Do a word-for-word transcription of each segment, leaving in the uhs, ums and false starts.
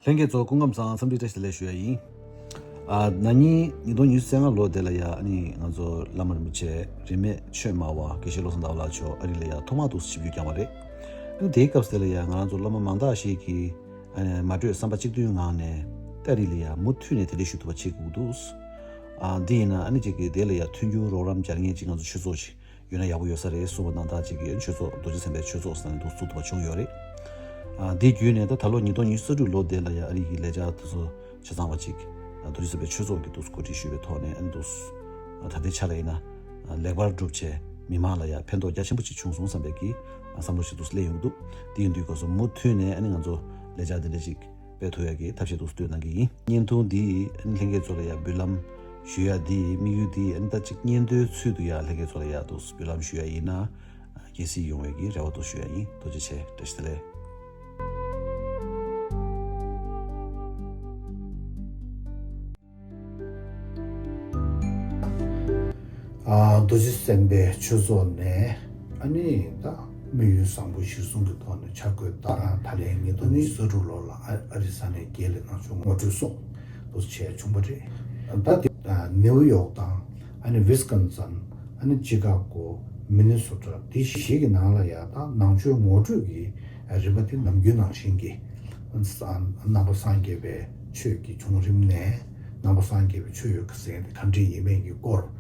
ལྷན་རྒྱས་ཚོ་སྐུ་ཁམས་བཟང་། འཚམས་འདྲི་བཀྲ་ཤིས་བདེ་ལེགས་ཞུ་ཡ་ཡིན། ཨ། ན་ནིང་ཉིས་སྟོང་ཉི་ཤུ་རྩ་ལྔ་ལོ་དེ་ལ་ཡ། ཨ་ནི་ང་ཚོ་བླ་མ་རིན་པོ་ཆེ་རིས་མེད་ཆོས་སྨྲ་བ་དགེ་བཤེས་བློ་བཟང་ཟླ་བ་ལགས་མཆོག་ཨ་རི་ལ་ཡ་ཐོག་མར་དུ་ཆིབས་བསྒྱུར་བསྐྱངས་པ་རེད། ཨ་ནི་དེའི་སྐབས་དེ་ལ་ཡ་ང་རང་ཚོ་བླ་མ་མང་དག་ཞིག་གིས། ཨ་ནི་མ་གྲོས་བསམ་པ་གཅིག་མཐུན་ངང་ནས་ཨ་རི་ལ་ཡ་མུ་མཐུད་ནས་གདན་འདྲེན་ཞུ་ཐུབ་པ་བྱེད་དགོས་འདུག། ཨ། འདི་ཡིན་ན་ཨ་ནི་ཅིག་གིས་དེ་ལ་ཡ་མཐུན་འགྱུར་རོགས་རམ་སྦྱར་མཁན་ཅིག་ང་ཚོ་ཆོས་ཚོགས་ཤིག་ཡོད་ན་ཡག་པོ་ཡོད་ས་རེད་གསུངས་པ་དང་། ད་ཅིག་གི་ཆོས་ཚོགས་རྡོ་རྗེ་སེམས་དཔའི་ཆོས་ཚོགས་ཟེར་ནས་འདུག་བཙུགས་ཐུབ་པ་བྱུང་ཡོད་རེད། ཨ། འདི་བརྒྱུད་ནས་ད་ད་ལོ་ཉིས་སྟོང་ཉི་ཤུ་རྩ་དྲུག་ལོ་དེ་ལ་ཡ་ཨ་རི་གི་ལས་འཆར་དེ་ཚོ་ཆ་ཚང་བ་ཅིག་རྡོ་རྗེ་སེམས་དཔའི་ཆོས་ཚོགས་ཀྱིས་འདུག་གོ་སྒྲིག་ཞུས་པའི་ཐོག་ནས། ཨ་ནི་འདུག་ད་ལྟའི་ཆ་ལ་ཡིན་ན་ལེགས་པར་གྲུབ་བྱས་མི་མང་ལ་ཡ་ཕན་ཐོགས་རྒྱ་ཆེན་པོ་ཅིག་བྱུང་སོང་བསམ་པའི་གི་བསམ་བློ་ཞིག་འདུག་སླེབས་ཡོང་གི་འདུག། དེ་ཡིན་དུས་སྐབས་སུ་མུ་མཐུད་ནས་ཨ་ནི་ང་ཚོ་ལས་འཆར་འདི་འདྲ་ཅིག་སྤེལ་ཐུབ་ཡ་གི་ཐབས་ཤེས་འདུག་སེ་གཏོད་གནང་གི་ཡིན། བརྙན་ཐུང་འདི་ཨ་ནི་ལྷན་རྒྱས་ཚོ་ལ་ཡ་འབུལ་ལམ་ཞུ་ཡ་འདི། དམིགས་ཡུལ་འདི་ཨ་ནི་ད་ཅིག་བརྙན་ཐུང་ཚུལ་དུ་ཡ་ལྷན་རྒྱས་ཚོ་ལ་ཡ་འདུག་སེ་འབུལ་ལམ་ཞུ་ཡ་ཡིན་ན། ཨ། དགྱེས་གཟིགས་ཡོང་བའི་གི་རེ་བ་འདུག་ཞུ་ཡ་ཡིན། ཐུགས་རྗེ་ཆེ། བཀྲ་ཤིས་བདེ་ལེགས། ཨ། རྡོ་རྗེ་སེམས་དཔའི་ཆོས་ཚོགས་ནས་ཨ་ནི་ད་དམིགས་ཡུལ་བཟང་པོ་གཞིར་བཟུང་གི་ཐོག་ནས་འཆར་འགོད་ལྟར་ད་རེས་ཉིས་སྟོང་ཉི་ཤུ་རྩ་དྲུག་ལོ་ལ་ཨ་ཨ་རི་ས་གནས་བརྒྱད་ལ་ནང་ཆོས་ངོ་སྤྲོད་སོགས་འདུག་སེ་བྱས་བྱུང་བ་རེད། ད་དེ་ནིའུ་ཡོག་དང་ཨ་ནི་ཝི་སི་ཀོན་སིན། ཨ་ནི་ཅི་ཀ་གོ། མི་ནི་སོ་ཊ། དེ་བཞི་གི་ནང་ལ་ཡ་ད་ནང་ཆོས་ངོ་སྤྲོད་ཀྱི་རིམ་པ་དེ་ནམ་རྒྱུན་ནང་བཞིན་གྱི་ནང་པ་སངས་རྒྱས་པའི་ཆོས་ཀྱི་བྱུང་རིམ་ནས། ནང་པ་སངས་རྒྱས་པའི་ཆོས་ཡོད་ཀྱི་ཟེར་དེ་ག་འདྲ་ཡིན་མིན་གྱི་སྐོར།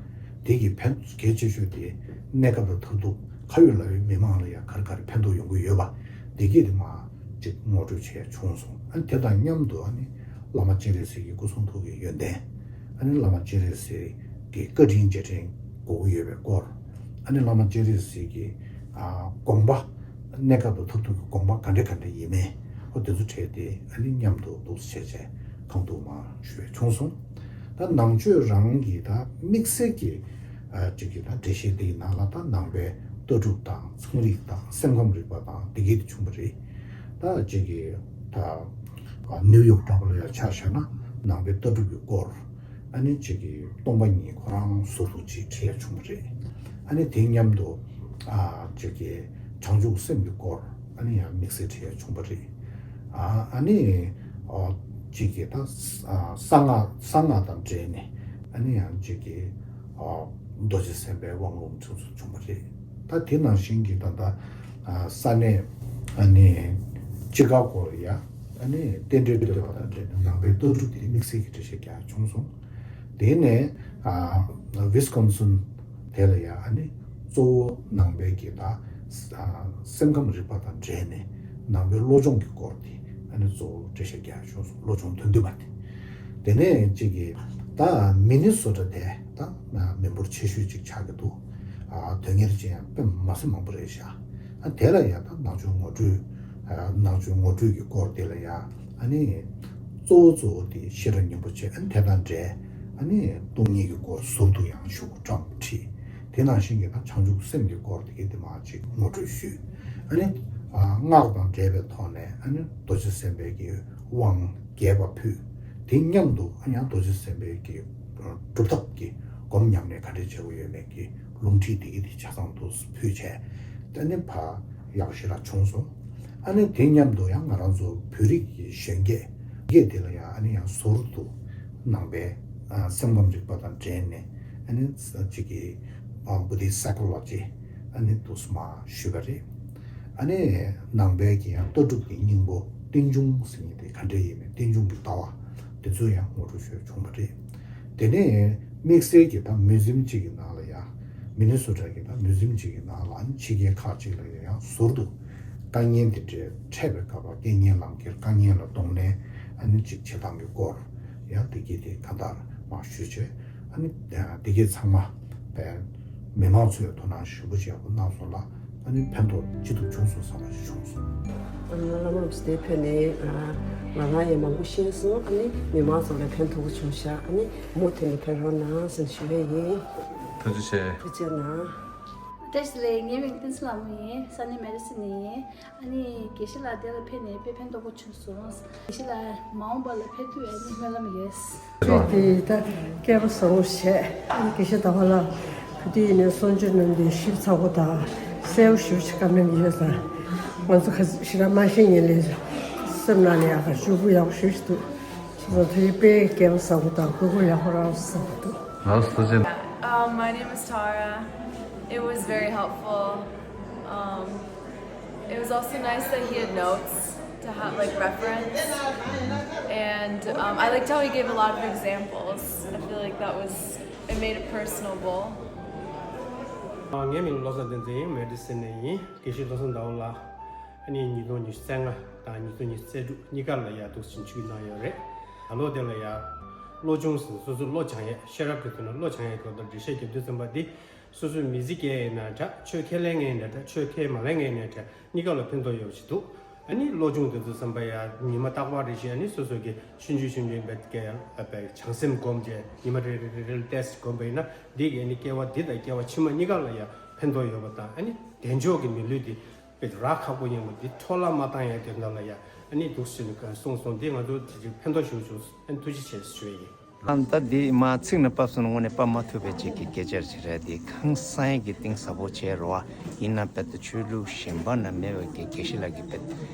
དེ་གི་ཕན་གལ་ཆེ་ཤོས་དེ་གནས་སྐབས་དང་མཐར་ཐུག་ཁ་ཡོད་ལག་ཡོད་མི་མང་ལ་ཡང་ག་རེ་ག་རེ་ཕན་ཐོགས་ཡོང་གི་ཡོད་པ། དེ་གི་དེ་མ་ཅིག་ངོ་སྤྲོད་བྱས་བྱུང་སོང་། ཨ་ནི་དེ་དང་མཉམ་དུ་ཨ་ནི་བླ་མ་སྤྱན་རས་གཟིགས་ཀྱི་སྐུ་གསུང་ཐུགས་ཀྱི་ཡོན་ཏན། ཨ་ནི་བླ་མ་སྤྱན་རས་གཟིགས་ཀྱི་བཀའ་དྲིན་རྗེས་དྲན་དགོས་ཀྱི་ཡོད་པའི་སྐོར། ཨ་ནི་བླ་མ་སྤྱན་རས་གཟིགས་ཀྱི་ཨ་དགོངས་པ། གནས་སྐབས་དང་མཐར་ཐུག་གི་དགོངས་པ་ག་འདྲ་ག་འདྲ་ཡིན་མིན། ཨོ་དེ་ཚོ་བྲིས་ཏེ་ཨ་ནི་མཉམ་དུ་འདུག་སེ་བྱས་བྱས་གང་ཐུབ་མ་ཞུ་བས་བྱུང་སོང་། ད་ནང་ཆོས་རང་གི་ད་དམིགས་བསལ་གྱི་ཨ་ཅིག་གི་ད་འགྲེལ་བཤད་འདིའི་ནང་ལ་ད་ནང་པའི་ལྟ་གྲུབ་དང་ཚངས་རིས་དང་སེམས་ཁམས་རིག་པ་དང་དེ་གས་དེ་བྱུང་བ་རེད། ད་ཅིག་གི་ད་ནིའུ་ཡོག་འདྲ་པོ་ལ་ཡང་ཆ་བཞག་ན་ནང་པའི་ལྟ་གྲུབ་ཀྱི་སྐོར། ཨ་ནི་ཅིག་གི་སྟོང་པ་ཉིད་ཁོ་རང་ཟུར་དུ་ཅིག་བྲིས་ཡ་བྱུང་བ་རེད། ཨ་ནི་དེ་མཉམ་དུ་ཨ་ཅིག་གི་བྱང་ཆུབ་སེམས་ཀྱི་སྐོར་ཨ་ནི་ཡང་དམིགས་བསལ་བྲིས་ཡ་བྱུང་བ་རེད། ཨ་ཨ་ནི་ཨ་ཅིག་གི་ད་ཨ་གསང་སྔགས་གསང་སྔགས་དང་འབྲེལ་ནས་ཨ་ནི་ཡང་ཅིག་གི་ཨ་རྡོ་རྗེ་སེམས་དཔའི་དབང་ལུང་ཚུལ་ཚུལ་བྱུང་བ་རེད། ད་དེ་ནང་བཞིན་གྱི་ད་ལྟ་ཨ་ས་གནས་ཨ་ནི་ཅི་ཀ་གོ་ལ་ཡ་ཨ་ནི་རྟེན་འབྲེལ་བསྟོད་པ་དང་འབྲེལ་ནས་ནང་པའི་ལྟ་གྲུབ་དེ་དམིགས་བསལ་གྱི་འགྲེལ་བཤད་རྒྱག་བྱུང་སོང་། དེ་ནས་ཨ་ཝི་སི་ཀོན་སིན་དེ་ལ་ཡ་ཨ་ནི་གཙོ་བོ་ནང་པའི་གི་ད་ཨ་སེམས་ཁམས་རིག་པ་དང་འབྲེལ་ནས་ནང་པའི་བློ་སྦྱོང་གི་སྐོར་དེ་ཨ་ནི་གཙོ་བོ་འགྲེལ་བཤད་རྒྱག་བྱུང་སོང་། བློ་སྦྱོང་དོན་བདུན་པ་དེ། དེ་ནས་གཅིག་གིས་ད་མི་ནི་སོ་ཊ་དེ་ད་མི་འབོར་ཆེ་ཤོས་ཅིག་ཆགས་ཀྱི་འདུག། ཨ་དོན་གཉེར་ཅན་ཡང་དཔེ་མ་སྲིད་མང་པོ་རེད་ཤག། ཨ་དེ་ལ་ཡང་ད་ནང་ཆོས་ངོ་སྤྲོད། ཨ་ནང་ཆོས་ངོ་སྤྲོད་ཀྱི་སྐོར་དེ་ལ་ཡང་ཨ་ནི་གཙོ་བོ་གཙོ་བོ་དེ་ཤེས་རབ་སྙིང་པོ་ཆེ། ཨ་ནི་དེ་དང་འབྲེལ་ཨ་ནི་སྟོང་ཉིད་ཀྱི་སྐོར་ཟུར་དུ་ཡང་ཞུ་བཀྲམ་ཁྲིད། དེ་ནང་བཞིན་གྱི་ད་བྱང་ཆུབ་སེམས་ཀྱི་སྐོར་དེ་གའི་དེ་མ་ཅིག་ངོ་སྤྲོད་ཞུས། ཨ་ནི་ཨ་སྔགས་དང་འབྲེལ་བའི་ཐོག་ནས་ཨ་ནི་རྡོ་རྗེ་སེམས་དཔའི་གི་དབང་རྒྱས་པ་ཕུལ། དེ་མཉམ་དུ་ཨ་ཡང་རྡོ་རྗེ་སེམས་དཔའི་གི་སྒྲུབ་ཐབས་ཀྱི་སྒོམ་ཉམས་ལེན་ག་འདྲས་བྱེད་དགོས་ཡོད་མེད་ཀྱི་ལུང་ཁྲིད་དེ་གི་དེ་ཆ་ཚང་དུ་ཕུལ་བྱས། ཨ་ནི་ཕར་ཡག་ཤོས་ར་བྱུང་སོང་། ཨ་ནི་དེ་མཉམ་དུ་ཡང་ང་རང་ཚོ་བོད་རིགས་ཀྱི་གཞོན་སྐྱེས་སྐྱེས་དེ་ལ་ཡང་ཨ་ནི་ཡང་ཟུར་དུ་ནང་པའི་ཨ་སེམས་ཁམས་རིག་པ་དང་འབྲེལ་ནས་ཨ་ནི་གཅིག་གི་ཨ་བྷུ་དྷིསྟ་སའི་ཀོ་ལོ་ཇི་ཨ་ནི་འདུག་སེ་མར་ཞུས་པ་རེད། ཨ་ནི་ནང་པའི་གི་ཡང་ལྟ་གྲུབ་ཀྱི་སྙིང་པོ་རྟེན་འབྱུང་ཟེར་མཁན་དེ་ག་འདྲ་ཡིན་མིན། རྟེན་འབྱུང་གི་ལྟ་བ་དེ་ཚོ་ཡང་ངོ་སྤྲོད་ཞུས་བྱུང་བ་རེད། དེ་ནས་དམིགས་བསལ་གྱི་ད་མུ་ཟིམ་གཅིག་གི་ནང་ལ་ཡང་མི་ནི་སོ་ཊ་གི་ད་མུ་ཟིམ་གཅིག་གི་ནང་ལ་ཨ་ནི་ཕྱི་རྒྱལ་ཁག་ཅིག་ལ་ཡང་ཟུར་དུ་དཀའ་ངལ་འདི་འདྲའི་འཕྲད་པའི་སྐབས་ལ་རྐྱེན་ངན་ལམ་ཁྱེར་དཀའ་ངལ་ལ་གདོང་ལེན་ཨ་ནི་ཅིག་བྱེད་སྟངས་ཀྱི་སྐོར་ཡང་དེ་གི་དེ་ག་འདྲ་མར་ཞུས་བྱས། ཨ་ནི་དེ་གས་ཚང་མ་པའི་མི་མང་ཚོས་དོ་སྣང་ཞེ་པོ་ཅིག་ཡག་པོ་གནང་སོང་ལ། ཨ་ནི་ཕན་ཐོགས་ཅི་ཐུབ་བྱུང་སོང་བསམ་པ་ཞིག་བྱུང་སོང་། ཨ་བླ་མ་རིན་པོ་ཆེ་དེ་ཕེབས་ནས་ང་རང་ཡང་མང་པོ་ཤེས་སོང་། ཨ་ནི་མི་མང་ཚོ་ལ་ཕན་ཐོགས་པོ་བྱུང་ཤག། ཨ་ནི་མུ་མཐུད་ནས་ཕེབས་རོགས་གནང་ཟེར་ཞུ་ཡས་ཡིན། ཐུགས་རྗེ་ཆེ། ཐུགས་རྗེ་གནང་། བཀྲ་ཤིས་བདེ་ལེགས། ངའི་མིང་བསྟན་འཛིན་ལྷ་མོ་ཡིན། ས་གནས་མེ་ཌི་སིན་ནས་ཡིན། ཨ་ནི་དགེ་བཤེས་ལགས་དེ་ལ་ཕེབས་ནས་དཔེ་ཕན་ཐོགས་པོ་བྱུང་སོང་། དགེ་བཤེས་ལགས་མ་འོངས་པ་ལ་ཕེབས་ཐུབ་ཡ་ནི་སྨོན་ལམ་ཡོད། ཁྱོད་དེ་ད་སྐལ་བ་བཟང་པོ་བྱས། ཨ་ནི་དགེ་བཤེས་ཟླ་བ་ལགས་བུ་དེ་ཡིན་ནས་གསུང་ཆོས་གནང་དུས་ཞིབ་ཚགས་པོ་དང་གསལ་པོ་ཞེ་པོ་ཅིག་བཀའ་གནང་གི་ཡོད་ཙང་། ང་ཚོ་ཁ་ཤས་རང་མ་ཤེས་མཁན་ལས་ སེམས་ནང་ནས་ཡག་ག་ཞུ་སྐུ་ཡག་ཞུ་ཞུ་འདུག་ཁྱེད་ཚོ་དེ་དཔེ་སྐལ་བ་བཟང་པོ་དང་སྐུ་ཁུག་ཡག་པོ་རག་སོང་འདུག་ལགས་སོ། ཐུགས་རྗེ་ཆེ། Um, my name is Tara. It was very helpful. Um, it was also nice that he had notes to have like reference. And um, I liked how he gave a lot of examples. I feel like that was, it made it personable. ངའི་མིང་བློ་བཟང་བསྟན་འཛིན་ཡིན། མེ་ཏི་སི་ནས་ཡིན། དགེ་བཤེས་བློ་བཟང་ཟླ་བ་ལགས། ཨ་ནི་ཉིས་སྟོང་ཉི་ཤུ་རྩ་ལྔ་དང་ཉིས་སྟོང་ཉི་ཤུ་རྩ་དྲུག་གཉིས་ཀ་ལ་ཡ་འདུག་སེ་ཕྱིན་ཆིབས་གནང་ཡོད་རེད། ད་ལོ་དེ་ལ་ཡ་བློ་སྦྱོང་ཟེར་སོ་སོ་བློ་སྦྱང་ཡས། ཤེས་རབ་ཀྱི་དོན་ལ་བློ་སྦྱང་ཡས་སྐོར་དུ་འགྲེལ་བཤད་རྒྱབ་དུས་ཙམ་པ་འདི་སོ་སོའི་མི་ཚེ་སྐྱེལ་ཡས་ཡིན་ན་འདྲ། ཆོས་ཁས་ལེན་མཁན་ཡིན་ན་འདྲ། ཆོས་ཁས་མ་ལེན་མཁན་ཡིན་ན་འདྲ། གཉིས་ཀ་ལ་ཕན་ཐོགས་ཡོད་པ་ཞིག་འདུག་ཨ་ནི་བློ་སྦྱོང་དེ་ཚོ་ཙམ་པ་ཡ་ཉི་མ་རྟག་པར་རེ་བཞིན་ཨ་ནི་སོ་སོ་གི་ཆུང་ཆུང་ཆུང་ཆུང་བྱས་བྱང་སེམས་སྒོམ་བྱས་ཉི་མ་རེ་རེ་རེ་རེ་ལ་ཏོག་ཙམ་སྒོམ་པ་ཡིན་ན། འདི་གི་ཨ་ནི་སྐྱེ་བ་འདི་དང་སྐྱེ་བ་ཕྱི་མ་གཉིས་ཀ་ལ་ཡ་ཕན་ཐོགས་ཡོད་པ་དང་། ཨ་ནི་དལ་འབྱོར་གྱི་མི་ལུས་འདི་དཔེ་རག་ཁག་པོ་ཡིན་པ་འདི་འཕྲོ་བརླག་མ་བཏང་ཡ་དོན་དག་ལ་ཡ་ཨ་ནི་འདུག་སེ་གསུངས་སོང་། འདི་ང་ཚོ་དེ་རིང་ཕན་ཐོགས་ཞེ་པོ་བྱུང་སོང་། ཨ་ནི་ཐུགས་རྗེ་ཆེ་ཞུ་ཡ་ཡིན། ཨ་ད་འདི་མ་ཚིག་ནས་ཕབ་སོང་ན་དངོས་གནས་ཕབ་མ་ཐུབ་པའི་ཅིག་གི་སྐད་ཆ་ཞིག་རེད། འདི་ཧང་སང་གི་གཏིང་ཟབ་པོ་བྱས་རོ། ཨ་ཡིན་ན་དཔེ་ད་ཆོས་ལུགས་གཞན་པ་ན་མེད་པའི་གི་དགེ་བཤེས་ལགས་ཀྱི་དཔེ་དབྱེ་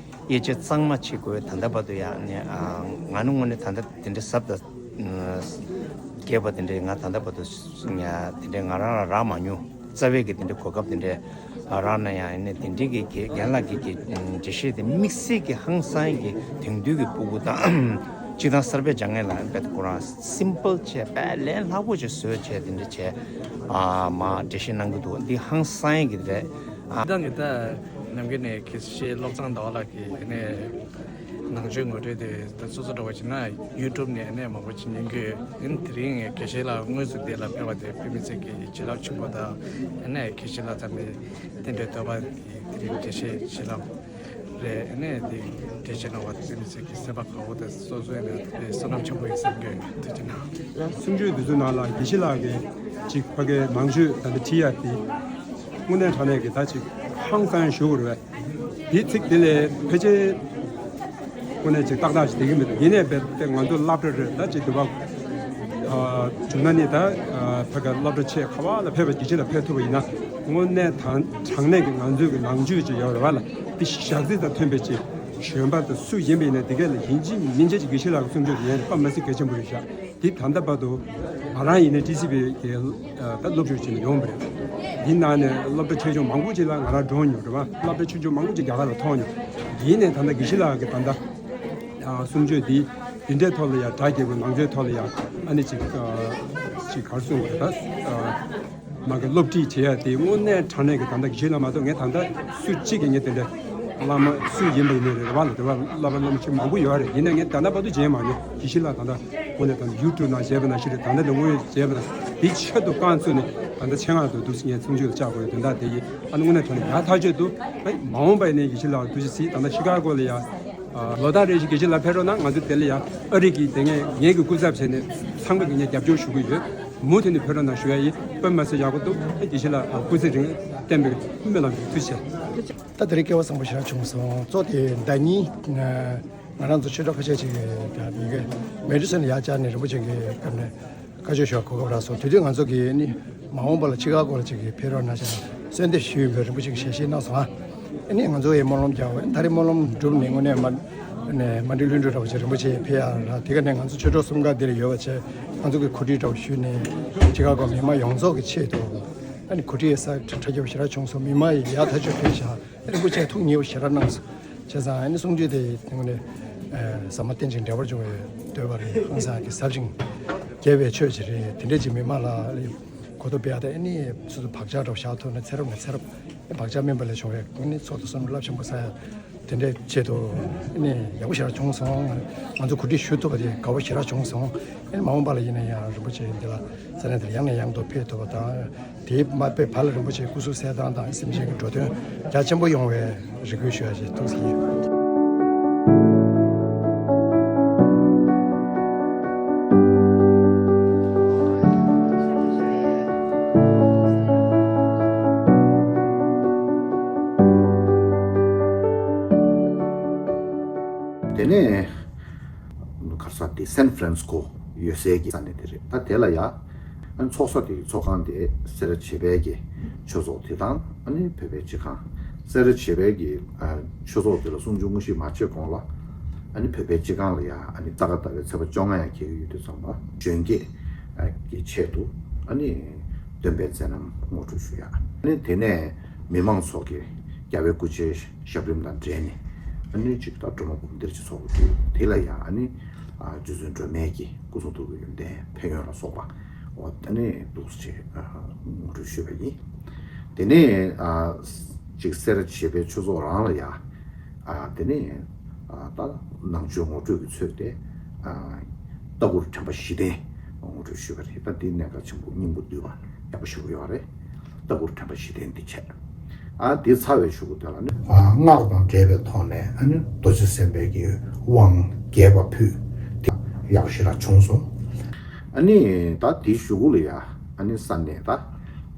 འབྱེད་གཙང་མ་བྱེད་དགོས། ད་ལྟ་བར་དུ་ཡང་ནས་ང་ནི་དངོས་གནས་ད་ལྟ་དེ་འདྲ་ཟབ་ད་རྒྱས་པ་དེ་འདྲ་ང་ད་ལྟ་བར་དུ་དེ་འདྲ་ང་རང་ལ་རག་མ་མྱོང་། རྩ་བའི་གི་དེ་འདྲ་གོ་སྐབས་དེ་འདྲ་རག་ན་ཡང་ནས་དེ་འདྲའི་གི་རྒན་ལགས་ཀྱི་གི་འགྲེལ་བཤད་དེ་དམིགས་བསལ་གྱི་ཧང་སང་གི་དེང་དུས་ཀྱི་སྤུ་གུ་དང་སྤྱིར་བཏང་གསར་པའི་སྦྱང་མཁན་ལ་དཔེ་ཁོ་རང་སིམ་པལ་བྱས་དཔེ་ལས་སླ་པོ་བྱས་བཟོས་བྱས་དེ་འདྲ་བྱས་མ་འགྲེལ་བཤད་གནང་གི་འདུག་འདི་ཧང་སང་གི་རེད། ད་ངས་ད་ནམ་རྒྱུན་ནས་དགེ་བཤེས་བློ་བཟང་ཟླ་བ་ལགས་ཀྱི་ནས་ནང་ཆོས་ངོ་སྤྲོད་དེ་ད་སོ་སོ་འདྲ་བ་བྱས་ན་ཡུ་ཊུབ་ནས་ནས་མང་པོ་ཅིག་ཉན་གི་ཡིན། དེ་རིང་ངས་དགེ་བཤེས་ལགས་དངོས་སུ་འདི་ལ་ཕེབས་པ་དེ་དཔེ་མི་སྲིད་ཀྱི་བྱིན་རླབས་ཆེན་པོ་དང་ནས་དགེ་བཤེས་ལགས་ཚང་མས་དེ་འདྲའི་བསྟོད་པ་དེ་རིང་འགྲེལ་བཤད་བྱིན་རླབས་རེད། ནས་དེ་འགྲེལ་བཤད་གནང་བ་དེ་དཔེ་མི་སྲིད་ཀྱི་སེམས་པ་དགའ་བོ་དང་སོ་སོའི་ནས་དེ་བསོད་ནམས་ཆེན་པོ་ཡིན་བསམ་གི་ཡོད། ཐུགས་རྗེ་གནང་། གསུང་ཆོས་འདི་ཚོའི་ནང་ལ་དགེ་བཤེས་ལགས་ཀྱིས་ཅིག་ཕ་གའི་ནང་ཆོས་ད་ལྟ་བྲིས་ཡ་དེ་དངོས་གནས་དྲང་གནས་ཀྱི་ད་ཅིག་ཧང་སང་ཞུ་དགོས་རེད་པས། དེའི་ཚིག་དེ་ལས་ཕལ་ཆེར་དངོས་གནས་ཅིག་ཏག་ཏག་ཅིག་བསྡད་ཀྱི་མི་འདུག་ཡིན་ནའི་རྦད་དེ་ང་ཚོ་སློབ་གྲྭ་རེད། ད་ཅིག་དུ་བ་བྱུང་ན་ནི་ད་ཕ་ག་སློབ་གྲྭ་ཆེ་ཁ་བ་ལ་ཕེབས་པ་དགེ་བཤེས་ལ་ཕེབས་ཐུབ་པ་ཡིན་ན་དངོས་གནས་དྲང་གནས་ཀྱི་ང་ཚོའི་གི་ནང་ཆོས་ཅིག་ཡོད་རེད་པ་ལ། དེ་ཞག་རྩི་དང་མཐུན་པའི་ཅིག་གཞོན་པ་དང་སུ་ཡིན་པ་ཡིན་ན་དེ་གས་ལ་ཡིན་གཅིག་མིན་གཅིག་ཅིག་དགེ་བཤེས་ལགས་ཀྱི་གསུང་ཆོས་དེ་ཡང་དཔེ་མི་སྲིད་གལ་ཆེན་པོ་རེད་ཤག་དེ་ད་ལྟ་བར་དུ་ང་རང་ཡིན་ནའི་ཊི་སི་བྷི་གི་ད་སློབ་ཕྲུག་ཅིག་ཡོང་བ་རེད། འདི་ནང་ནས་སློབ་གྲྭ་ཆེ་ཆུང་མང་པོ་ཅིག་ལ་ང་རང་འགྲོ་མྱོང་རེད་པ། སློབ་གྲྭ་ཆུང་ཆུང་མང་པོ་ཅིག་རྒྱ་གར་ལ་མཐོང་མྱོང་། ཡིན་ནའི་ད་ལྟ་དགེ་བཤེས་ལགས་ཀྱི་ད་ལྟ་གསུང་ཆོས་འདི་འདི་འདྲའི་ཐོག་ལ་ཡང་སྒྲ་རྒྱས་པོ་ནང་ཆོས་ཐོག་ལ་ཡང་ཨ་ནི་ཅིག་ཅིག་ག་རེ་གསུང་དགོས་རེད་ད། མ་གི་སློབ་ཁྲིད་བྱེད་ཡ་དེ་དངོས་གནས་དྲང་གནས་ཀྱི་ད་ལྟ་དགེ་བཤེས་ལགས་མ་གཏོགས་ངས་ད་ལྟ་སུ་གཅིག་གིས་ངས་དེ་འདྲ་བླ་མ་སུ་ཡིན་པ་ཡིན་ནའི་རེད་པ་ལ། དེ་བ་བསླབ་པ་སློབ་མ་ཆེན་མང་པོ་ཡོད་རེད། ཡིན་ན་ངས་ད་ལྟ་བར་དུ་མཇལ་མ་མྱོང་། དགེ་བཤེས་ལགས་ད་ལྟ་དངོས་གནས་ད་ལྟ་ཡུ་ཊུབ་ནང་མཇལ་བ་ནང་བཞིན་རེད། ད་ལྟ་ལ་དངོས་ཡོད་མཇལ་བ་ན་དེ་ཆེད་དུ་རྐང་བཙུགས་ནས་ད་ལྟ་ཆེད་མངགས་དུ་འདུག་སེ་ངས་གསུང་ཆོས་ལ་བཅར་དགོས་ཡོད། དོན་དག་དེ་ཡིན། ཨ་ནི་དངོས་གནས་དྲང་གནས་ཡག་ཐག་ཆོད་འདུག་ཨ་མ་འོངས་པ་ཡིན་ནའི་དགེ་བཤེས་ལགས་ཐུགས་རྗེ་གཟིགས། ད་ལྟ་ཤི་ཀ་གོ་ལ་ཡ་ལོ་ལྟར་རེ་བཞིན་དགེ་བཤེས་ལགས་ཕེབས་རོགས་གནང་། ང་ཚོ་དེ་ལ་ཡ་ཨ་རི་གི་དེ་ངས་ངེད་ཀྱི་སྐུ་ཚབ་བྱས་ནས་ཚང་མ་གི་ངས་རྒྱབ་སྐྱོར་ཞུ་གི་ཡོད། མུ་མཐུད་ནས་ཕེབས་རོགས་གནང་ཞུ་ཡ་ཡིན། དཔེ་མི་སྲིད་ཡག་པོ་འདུག་ཨ་དགེ་བཤེས་ལགས་སྐུ་ཚེ་རིང་བརྟན་པའི་སྨོན་ལམ་ཞུ། ཐུགས་རྗེ་ཆེ། ད་དེ་རིང་སྐལ་བ་བཟང་པོ་ཞེ་དྲག་བྱུང་སོང་། གཙོ་དེ་ཟླ་གཉིས་ང་རང་ཚོ་ཆོས་གྲོགས་ཁ་ཤས་ཅིག་གིས་ད་ཡི་གེ་མེ་ཌི་སོན་ལ་ཡར་བཅར་ནས་རིན་པོ་ཆེ་གི་སྐབས་ནས་བཀའ་ཆོས་ཞུ་བར་གོ་སྐབས་རག་སོང་། དེ་དུས་ང་ཚོ་གིས་ནི་མ་འོངས་པ་ལ་ཕྱི་ཁ་སྐོར་ལ་ཅིག་གིས་ཕེབས་རོགས་གནང་བྱས་གསོལ་འདེབས་ཞུས་པའི་རིན་པོ་ཆེ་གིས་ཞལ་བཞེས་གནང་སོང་ཨ། ཨ་ནི་ང་ཚོ་ཡི་སྨོན་ལམ་རྒྱག་པ་ད་རེས་སྨོན་ལམ་གྲུབ་ནས་དངོས་གནས་མ་ནས་མ་འགྲིག་ལྷུན་གྲུབ་འདྲ་བོ་ཅིག་རིན་པོ་ཆེ་ཕེབས་ཡག་རག་དེ་ག་ནས་ང་ཚོ་ཆོས་གྲོགས་གསུམ་ཀ་འདིར་ཡོད་པ་བྱས་ང་ཚོ་གི་གོ་སྒྲིག་འདྲ་བོ་ཞུས་ནས་ཕྱི་ཁ་སྐོར་མི་མང་ཡོངས་རྫོགས་ཀྱི་ཆེད་དུ་ཨ་ནི་གོ་སྒྲིག་ཡོད་ས་གྲ་རྒྱས་པོ་ཞེ་དྲག་བྱུང་སོང་། མི་མང་ཡི་ཡག་ཐག་ཆོད་ཕེབས་ཤག་རིན་པོ་ཆེ་ཐུགས་མཉེས་པོ་ཞེ་དྲག་གནང་སོང་། བྱས་ཙང་ཨ་ནི་གསུང་ཆོས་དེ་དངོས་གནས་ཟབ་མོ་བརྟན་ཅིང་འབྲེལ་བར་འབྱུང་བའི་འདོད་པ་རེད། ཧང་སང་གི་ཟབ་ཅིང་རྒྱས་པའི་ཆོས་ཅིག་རེད། དེ་འདྲ་ཅིག་མི་མང་ལ་གོ་རྟོགས་སྤེལ་ཡག་དེ་ཨ་ནི་སོ་སོ་བག་ཆགས་འདྲ་བོ་བཞག་ཐུབ་ན་ཚེ་རབས་ནས་ཚེ་རབས་བག་ཆགས་དམན་པ་ལས་བྱུང་བའི་ཨ་ནི་ཚོགས་དང་བསོད་ནམས་རླབས་ཆེན་པོ་བསགས་ཡག་དེ་འདྲའི་ཆེད་དུ་ཨ་ནི་ཡག་པོ་ཞེ་དྲག་བྱུང་སོང་། ང་ཚོ་གོ་སྒྲིག་ཞུ་ཐུབ་པ་དེ་དགའ་བོ་ཞེ་དྲག་བྱུང་སོང་། ཨ་ནི་མ་འོངས་པ་ལ་ཡིན་ན་ཡང་རིན་པོ་ཆེ་འདི་ལ་ས་གནས་འདིར་ཡང་ནས་ཡང་དུ་ཕེབས་ཐུབ་པ་དང་། དེའི་མ་དཔེ་བར་ལ་རིན་པོ་ཆེའི་སྐུ་གཟུགས་གསལ་ཐང་དང་སེམས་ཅན་གྱི་འགྲོ་དོན་རྒྱ་ཆེན་པོ་ཡོང་བའི་རེ་སྐུལ་ཞུ་ཡ་ཞིག་ཐུགས་སུ་ཡིན། དེ་ནས་ག་རེ་ཟེར་དེ་སན་ཧྥ་རན་སི་ཀོ་ཡོད་སའི་གི་ས་གནས་དེ་རེད། ད་དེ་ལ་ཡ་ཨ་ནི་ཚོགས་ས་དེ་གི་ཚོགས་ཁང་དེ་སེ་ར་བྱེས་པའི་གི་ཆོས་ཚོགས་དེ་དང་ཨ་ནི་བོད་པའི་སྤྱི་ཁང་། སེ་ར་བྱེས་པའི་གི་ཨ་ཆོས་ཚོགས་དེ་ལ་གསུང་ཆོས་དངོས་གཞི་མ་བྱེད་གོང་ལ་ ཨ་ནི་བོད་པའི་སྤྱི་ཁང་ལ་ཡང་ཨ་ནི་ས་ག་ཟླ་བའི་ཚེས་པ་བཅོ་ལྔ་ཡང་འཁེལ་གྱི་ཡོད་དུས་ཙམ་པ་གཞོན་སྐྱེས་ཀྱི་ཆེད་དུ་ཨ་ནི་སྟོན་པའི་མཛད་རྣམ་ངོ་སྤྲོད་ཞུ་ཡ། ཨ་ནི་དེ་ནས་མི་མང་ཚོགས་ཀྱིས་རྒྱལ་བའི་སྐུ་ཕྱྭའི་ཞབས་རིམ་དང་འབྲེལ་ནས་ཨ་ནི་ཅིག་ད་སྒྲོལ་མ་སྒོམ་སྡེར་ཅིག་ཚོགས་དགོས་དུས་དེ་ལ་ཡང་ཨ་ནི་རྗེ་བཙུན་སྒྲོལ་མའི་གི་སྐུ་གསུང་ཐུགས་ཀྱི་ཡོན་ཏན་ཕན་ཡོན་ལ་སོགས་པ་ཨ་ནི་འདུག་སེ་ངོ་སྤྲོད་ཞུས་པ་ཡིན། དེ་ནས་ཅིག་སེ་ར་བྱེས་པའི་ཆོས་ཚོགས་རང་ལ་ཡང་ཨ་དེ་ནས་ཨ་ད་ནང་ཆོས་ངོ་སྤྲོད་ཀྱི་ཚུལ་དེ་ཨ་ལྟ་སྐོར་དྲན་པ་བཞི་ལྡན་ངོ་སྤྲོད་ཞུས་པ་རེད། ད་འདི་གནད་འགག་ཆེན་པོ་སྙིང་པོ་བསྡུས་པ་ཡག་པོ་ཞེ་པོ་ཡོད་རེད། ལྟ་སྐོར་དྲན་པ་བཞི་ལྡན་འདི་བྱས། ཨ་འདི་ཚར་བའི་གཞུག་གུ་དེ་ལ་ནི་ཨ་སྔགས་དང་འབྲེལ་བའི་ཐོག་ནས་ཨ་ནི་རྡོ་རྗེ་སེམས་དཔའི་གི་དབང་རྒྱས་པ་ཕུལ་དེ་ཡག་པོ་ཞེ་དྲག་བྱུང་སོང་། ཨ་ནི་ད་འདི་གཞུག་གུ་ལ་ཡ་ཨ་ནི་ས་གནས་ད་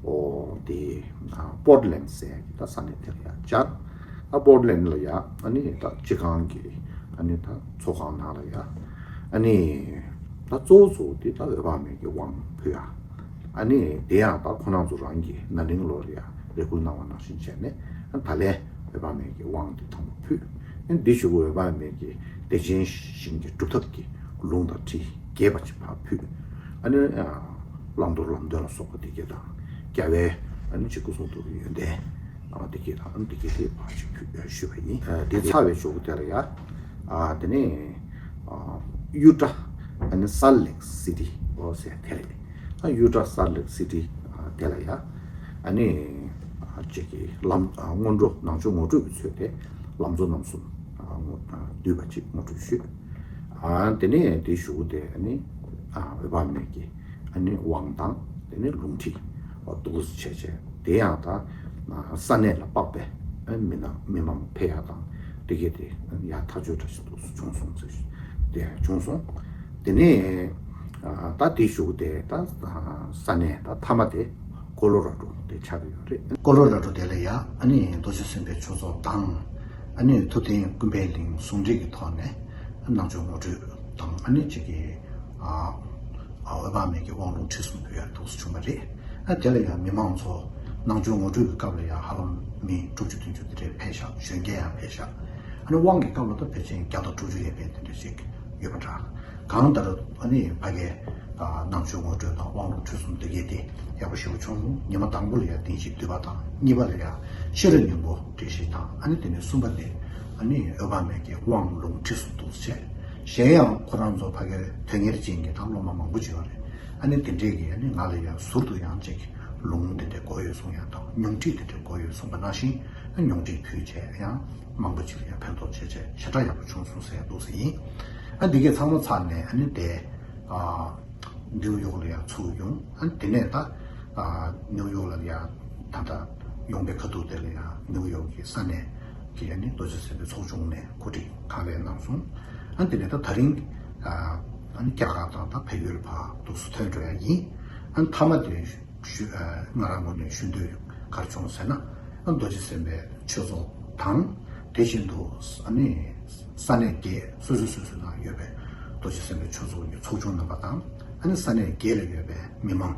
ཨོ་དེ་ཨ་པོར་ཊ་ལེན་ཌ་ཟེར་ཡ་གི་ད་ས་གནས་དེ་ལ་ཡ་བཅར། ད་པོར་ཊ་ལེན་ཌ་ལ་ཡ་ཨ་ནི་ད་སྤྱི་ཁང་གི་ཨ་ནི་ད་ཚོགས་ཁང་ནང་ལ་ཡ་ཨ་ནི་ད་གཙོ་བོ་གཙོ་བོ་དེ་ད་འོད་དཔག་མེད་ཀྱི་དབང་ཕུལ་ཡ། ཨ་ནི་དེ་ཡང་ད་ཁོ་རང་ཚོ་རང་གི་ན་ནིང་ལོར་ཡ་རེ་སྐུལ་གནང་བ་ནང་བཞིན་བྱས་ནས་ཨ་ད་ལན་འོད་དཔག་མེད་ཀྱི་དབང་དེ་དང་པོ་ཕུལ། ཨ་ནི་འདི་གཞུག་གུ་འོད་དཔག་མེད་ཀྱི་བདེ་ཆེན་ཞིང་གི་སྒྲུབ་ཐབས་ཀྱི་ལུང་དང་ཁྲིད་རྒྱས་པ་ཅིག་ཕར་ཕུལ། ཨ་ནི་བླང་དོར་ལམ་སྟོན་ལ་སོགས་པ་འདི་གས་དང་རྒྱལ་བའི་ཨ་ནི་ཅིག་སྐུ་གསུང་ཐུགས་ཀྱི་ཡོན་ཏན་ཨ་འདི་གས་དང་འདི་གས་དེ་ཕར་ཅིག་ཕུལ་ཞུས་པ་ཡིན། ཨ་འདི་ཚར་བའི་གཞུག་གུ་དེ་ལ་ཡ་ཨ་དེ་ནས་ཨ་ཡུ་ཊ་ཨ་ནི་སཱལ་ལེག་སི་ཊི་ཨོ་ཟེར་དེ་རེད། ཨ་ཡུ་ཊ་སཱལ་ལེག་སི་ཊི་ཨ་དེ་ལ་ཡ་ཨ་ནི་ཨ་ཅིག་གི་ལམ་ཨ་སྔོན་འགྲོ་ནང་ཆོས་ངོ་སྤྲོད་ཀྱི་ཚུལ་དེ་ལམ་གཙོ་རྣམ་གསུམ་ཨ་ངོ་ཨ་བསྡུས་པ་ཅིག་ངོ་སྤྲོད་ཞུས། ཨ་དེ་ནས་དེའི་གཞུག་གུ་དེ་ཨ་ནི་ཨ་འོད་དཔག་མེད་ཀྱི་ཨ་ནི་དབང་དང་དེ་ནས་ལུང་ཁྲིད་འོ་འདུག་སེ་བྱས་བྱས་དེ་ཡང་ད་ས་གནས་ལ་དཔག་པའི་ཨ་མི་ནང་མི་མང་ཕེབས་ཡག་དང་དེ་གས་དེ་ཡང་ཐག་ཆོད་འདྲ་ཞིག་འདུག་སེ་བྱུང་སོང་ཟེར་དེ་ཡང་བྱུང་སོང་། དེ་ནས་ཨ་ད་དེའི་གཞུག་གུ་དེ་ད་ས་གནས་ད་མཐའ་མ་དེ་ཀོ་ལོ་ར་ཌོ་དེ་ཆགས་ཀྱི་ཡོད་རེད། ཀོ་ལོ་ར་ཌོ་དེ་ལ་ཡ་ཨ་ནི་རྡོ་རྗེ་སེམས་དཔའི་ཆོས་ཚོགས་དང་ཨ་ནི་ཐུབ་བསྟན་ཀུན་ཕན་གླིང་ཟུང་འབྲེལ་གྱི་ཐོག་ནས་ནང་ཆོས་ངོ་སྤྲོད་དང་ཨ་ནི་གཅིག་གི་ཨ་ཨ་འོད་དཔག་མེད་ཀྱི་དབང་ལུང་ཁྲིད་གསུམ་ཕུལ་ཡ་འདུག་སེ་བྱུང་བ་རེད། ཨ་དེ་ལ་ཡང་མི་མང་ཚོ་ནང་ཆོས་ངོ་སྤྲོད་ཀྱི་སྐབས་ལ་ཡང་ཧ་ལམ་མི་དྲུག་ཅུ་བདུན་ཅུ་དེ་འདྲས་ཕེབས་ཤག་གཞོན་སྐྱེས་ཡང་ཕེབས་ཤག་ཨ་ནི་དབང་གི་སྐབས་ལ་ད་ཕལ་ཆེར་བརྒྱ་དང་དྲུག་ཅུ་ཡས་མས་དེ་འདྲ་ཞིག་ཡོད་པ་འདྲ། གང་ལྟར་ཨ་ནི་ཕ་གའི་ནང་ཆོས་ངོ་སྤྲོད་དང་དབང་ལུང་ཁྲིད་གསུམ་འདི་གས་དེ་ཡག་པོ་ཞེ་པོ་བྱུང་སོང་། ཉི་མ་དང་པོ་ལ་ཡང་བདེན་བཞིའི་འདུས་པ་དང་གཉིས་པ་ལ་ཡང་ཤེས་རབ་སྙིང་པོ་འགྲེལ་བཤད་དང་ཨ་ནི་དེ་ནས་གསུམ་པ་དེ་ཨ་ནི་འོད་དཔག་མེད་ཀྱི་དབང་ལུང་ཁྲིད་གསུམ་འདུག་སེ་བྱས། གཞན་ཡང་ཁོ་རང་ཚོ་ཕ་གའི་དོན་གཉེར་ཅན་གྱི་དང་སློབ་མ་མང་པོ་ཅིག་ཡོད་རེད། ཨ་ནི་དེ་འདྲས་ཀྱི་ཨ་ནི་ང་ལ་ཡང་ཟུར་དུ་ཡང་ཅིག་ལུང་དེ་འདྲས་དགོས་ཡོད་གསུང་ཡ་དང་ཉུང་འཕྲི་དེ་འདྲས་དགོས་ཡོད་གསུང་པ་ནང་བཞིན་ཨ་ཉུང་འཕྲི་ཕུལ་བྱས་ཡང་མང་པོ་ཅིག་ལ་ཡང་ཕན་ཐོགས་བྱས་བྱས་ཞེ་དྲག་ཡག་པོ་བྱུང་སོང་ཟེར་ཡ་འདུག་ཟེར་ཡིན། ཨ་འདི་གས་ཚང་མ་ཚར་ནས་ཨ་ནི་དེ་ཨ་ནིའུ་ཡོག་ལ་ཡང་ཚུར་ཡོང་། ཨ་ནི་དེ་ནས་ད་ཨ་ནིའུ་ཡོག་ལ་ཡང་ད་ལྟ་ཡོང་པའི་ཁ་ཐུག་དེ་ལ་ཡང་ནིའུ་ཡོག་གི་ས་གནས་ཀྱི་ཨ་ནི་རྡོ་རྗེ་སེམས་དཔའི་ཚོགས་ཆུང་ནས་གོ་སྒྲིག་གང་ལེགས་གནང་སོང་། ཨ་ནི་དེ་ནས་ད་ད་རིང་ཨ་ཨ་ནི་རྒྱ་གར་དང་ད་བལ་ཡུལ་བར་འདུག་སེ་ཐོན་འགྲོ་ཡ་ཡིན། ཨ་ནི་མཐའ་མ་དེ་ཞུ་ཨ་ང་རང་ངོས་ནས་ཞུ་འདོད་ག་རེ་བྱུང་ཟེར་ན། ཨ་རྡོ་རྗེ་སེམས་དཔའི་ཆོས་ཚོགས་དང་དེ་བཞིན་དུ་ཨ་ནི་ས་གནས་བརྒྱད་སོ་སོ་སོ་སོའི་ནང་ཡོད་པའི་རྡོ་རྗེ་སེམས་དཔའི་ཆོས་ཚོགས་ཀྱི་ཚོགས་ཆུང་རྣམ་པ་དང་ཨ་ནི་ས་གནས་བརྒྱད་ལ་ཡོད་པའི་མི་མང་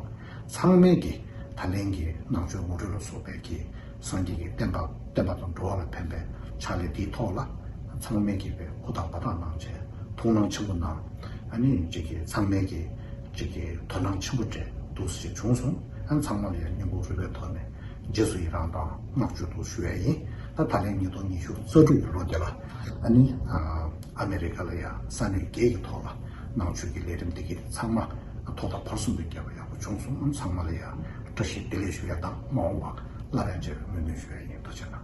ཚང་མས་ཀྱི་ད་ལན་གྱི་ནང་ཆོས་ངོ་སྤྲོད་ལ་སོགས་པའི་གི་སངས་རྒྱས་ཀྱི་བསྟན་པ་བསྟན་པ་དང་འགྲོ་བ་ལ་ཕན་པའི་ཕྱག་ལས་འདིའི་ཐོག་ལ་ཚང་མས་ཀྱི་པའི་ཧུར་ཐག་འབད་ཐག་གནང་བྱས་ཐུགས་སྣང་ཆེན་པོ་གནང་། ཨ་ནི་གཅིག་གི་ཚང་མས་ཀྱི་གཅིག་གི་དོ་སྣང་ཆེན་པོ་སྤྲད་འདུག་ཞིག་བྱུང་སོང་། ཨ་ནི་ཚང་མ་ལ་ཡང་སྙིང་ཁོང་རུས་པའི་ཐོག་ནས་རྗེས་སུ་ཡི་རང་དང་བསྔགས་བརྗོད་དུ་ཞུ་ཡ་ཡིན། ད་ད་ལན་ཉིས་སྟོང་ཉི་ཤུ་རྩ་དྲུག་གི་ལོ་འདི་ལ་ཨ་ནི་ཨ་མེ་རི་ཀ་ལ་ཡང་ས་གནས་བརྒྱད་ཀྱི་ཐོག་ལ་ནང་ཆོས་ཀྱི་ལས་རིམ་འདི་གི་ཚང་མ་ཐོག་མཐའ་བར་གསུམ་དུ་རྒྱས་པ་ཡག་པོ་བྱུང་སོང་། ཨ་ནི་ཚང་མ་ལ་ཡང་བཀྲ་ཤིས་བདེ་ལེགས་ཞུ་ཡ་དང་མ་འོངས་པ་སླར་ཡང་མཇལ་བའི་སྨོན་འདུན་ཞུ་ཡ་ཡིན། ཐུགས་རྗེ་གནང་།